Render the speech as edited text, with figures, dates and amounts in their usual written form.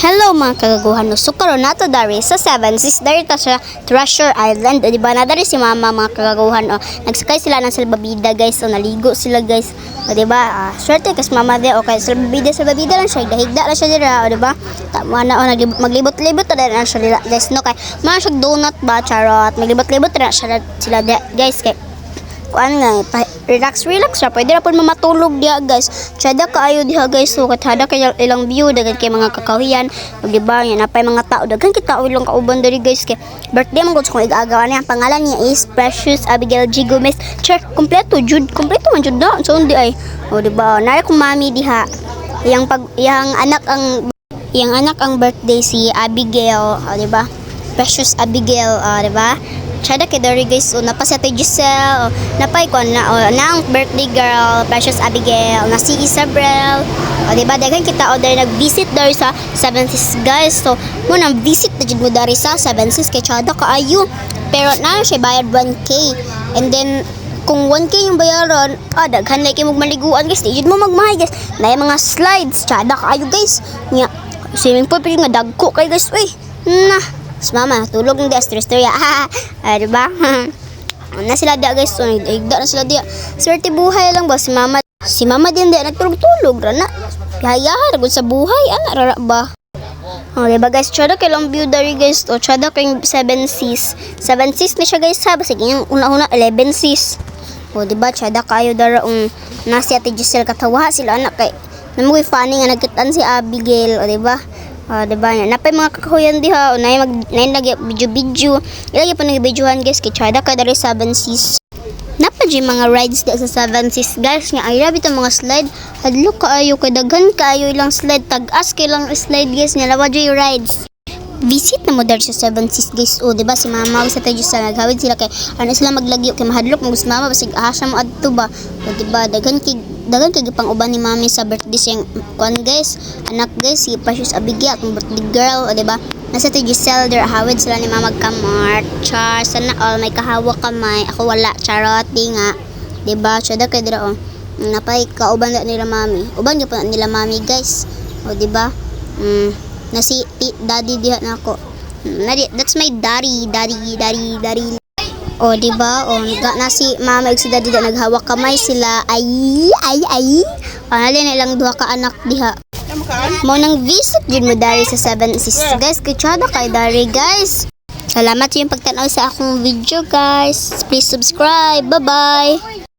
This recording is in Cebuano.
Hello, mga kagaguhan, no. So karon nato dari sa Seven Seas, dari ta sa Treasure Island. O, di ba na dari si mama, mga kagaguhan, o. Nagsakay sila ng salbabida, guys. O, naligo sila, guys. O, di ba? Ah, swerte kas mama de. O, kay salbabida, salbabida lang siya. Higda lang siya dira, o, di ba? Tama na, o, maglibot-libot na na siya dira, guys, no, kay mga siya donut ba, charot. Maglibot-libot na siya sila guys, kay kuan nga relax relax ra, pwede ra pud mamatulog diha, guys. Tsada kaayo diha, guys. So katada kay ilang view, daghan kay mga kakahuyan, o di ba? Yan napay mga tao, daghan kay tao ilang kauban diri, guys, kay birthday man gud sa kong ig-agaw niya. Ang pangalan niya is Precious Abigail G Gomez. Char, kompleto jud, kompleto man jud na. So hindi ay, o, di ba? Nari kong mami diha, iyang pag iyang anak ang birthday, si Abigail, o, di ba? Precious Abigail, o, di ba? Tsada kay diri, guys, o, napa si Ate Giselle, o, napay ko na, o, na ang birthday girl, Precious Abigail, na si Isabel, o, di ba? Daghan kita o diri nag-visit diri sa Seven Seas, guys. So, mo nang visit na jud mo diri sa Seven Seas kay tsada kaayo. Pero na siya bayad 1K. And then kung 1K yung bayaran, ah, daghan na kay maliguan, guys. Di jud mo magmahay, guys. Na mga slides, tsada kaayo, guys. Nya, swimming pool pa nga dagko kay, guys. Uy, na. Si mama, tulog ng di storya. Ah, di ba? Na sila dia, guys. So, nagigda na sila dia. Swerte buhay lang ba si mama. Si mama din di nagtulog-tulog ra na. Hayahan ra sa buhay ana ra ba. Oh, diba, guys? Tsada kay lang view dari, guys. O, tsada kay 7 Seas. 7 Seas ni siya, guys, ha. Basig yung una-una 11 Seas. O, diba? Tsada kayo dara um, nasi Ate Giselle, katawa sila anak kay namugoy funny nga nagkitaan si Abigail, o, diba? O, diba? Napay mga kakahuyan diha, o, nay mag nay nag video video. Ilagi pa nag videohan, guys, kay tsada ka dari 7 Seas. Napa jud mga rides da sa Seven Seas, guys, nga ay grabe itong mga slide. Hadlok kaayo kay daghan kaayo ilang slide, tag-as kay ilang slide, guys, nga lawa jud rides. Visit na mo dari sa Seven Seas, guys. O, di ba si mama sa tayo sa naghawid sila kay ano sila maglagyo kay mahadlok mo sa mama basig asa mo adto ba. O, di ba daghan kay gipang uban ni mami sa birthday siyang kuan, guys. Anak, guys, si Precious Abigail, atong birthday girl, o, di ba? Nasa to Giselle der, hawid sila ni mama kamart. Char, sana all may kahawak kamay. Ako wala, charot di nga. Di ba? Tsada kay dira oh. Napay kauban na nila mami. Uban gyud pa na nila mami, guys. O, di ba? Na si daddy diha na ako. Nadi, that's my daddy, daddy, daddy, daddy. O, di ba? O, na si mama ug si daddy da naghawak kamay sila. Ay, ay, ay. O, nali na ilang duha ka anak diha. Mo nang visit jud mo dari sa Seven Seas, guys. Kutsada kay dari, guys. Salamat sa iyong pagtanaw sa akong video, guys. Please subscribe. Bye-bye.